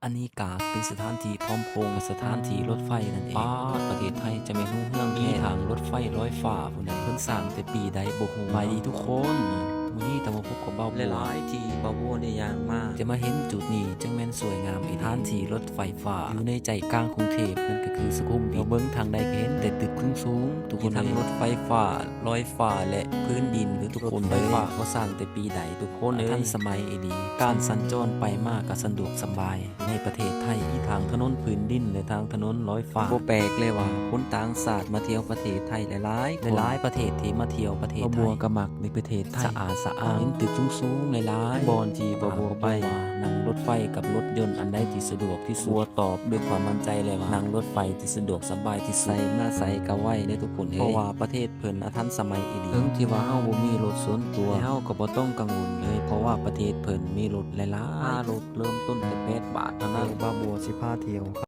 ອັນນີ້ກະເປັນສະຖານທີ່ພ້ອມໂພງ ສະຖານທີ່ລົດໄຟນັ້ນເອງ. ປາດ ປະເທດໄທຈະແມ່ນຮຸ່ງເຮືອງແທ້ ມີທາງລົດໄຟລອຍຟ້າພຸ້ນໃດ. ເພິ່ນສ້າງແຕ່ປີໃດບໍ່ຮູ້. ສະບາຍດີທຸກຄົນ, ມື້ນີ້ຕ້ອງມາພົບກັບບ່າວບົວ. ຫຼາຍໆທີ່ບ່າວບົວໄດ້ຍ່າງມາ ຈະມາເຫັນຈຸດນີ້ຈັ່ງແມ່ນສວຍງາມອີ່ຫຼີ. ສະຖານທີ່ລົດໄຟຟ້າຢູ່ໃນໃຈກາງກຸງເທບ ນັ້ນກໍຄືສຸຂຸມວິດ. ເຮົາເບິ່ງທາງໃດກໍເຫັນແຕ່ຕຶກສູງໆ ທຸກຄົນເອີຍ. ມີທັງລົດໄຟຟ້າ ລອຍຟ້າ ແລະ ພື້ນດິນເດີທຸກຄົນເດີ. ລົດໄຟຟ້າເຂົາສ້າງແຕ່ປີໃດທຸກຄົນເອີຍ? ທັນສະໄໝອີ່ຫຼີ. ການສັນຈອນໄປມາກໍສະດວກສະບາຍໃນປະເທດໄທ. ມີທາງຖະໜົນພື້ນດິນ ແລະ ທາງຖະໜົນລອຍຟ້າ. ບໍ່ແປກເລີຍວ່າຄົນຕ່າງຊາດມາທ່ຽວປະເທດໄທຫຼາຍໆຄົນ. ຫຼາຍໆປະເທດທີ່ມາທ່ຽວປະເທດໄທ. ບ່າວບົວກໍມັກໃນປະເທດໄທ. ສະອາດສະອ້ານ. ເຫັນຕຶກສູງໆຫຼາຍໆ. ບ່ອນທີ່ບ່າວບົວໄປ ນັ່ງລົດໄຟກັບລົດຍົນ ອັນໃດທີ່ສະດວກທີ່ສຸດ? ບົວຕອບດ້ວຍຄວາມໝັ້ນໃຈເລີຍວ່າ ນັ່ງລົດໄຟທີ່ສະດວກສະບາຍທີ່ສຸດ. ໄປມາໃສກໍໄວເດີທຸກຄົນເອີຍ. ເພາະວ່າປະເທດເພິ່ນອະທັນສະໄໝອີ່ຫຼີ. ເຖິງທີ່ວ່າເຮົາບໍ່ມີລົດສ່ວນຕົວ ແຕ່ເຮົາກໍບໍ່ຕ້ອງກັງວົນເລີຍ ເພາະວ່າປະເທດເພິ່ນມີລົດຫຼາຍໆ. ຄ່າລົດເລີ່ມຕົ້ນແຕ່ແປດບາດເທົ່ານັ້ນ. ບ່າວບົວຊິພາທ່ຽວ.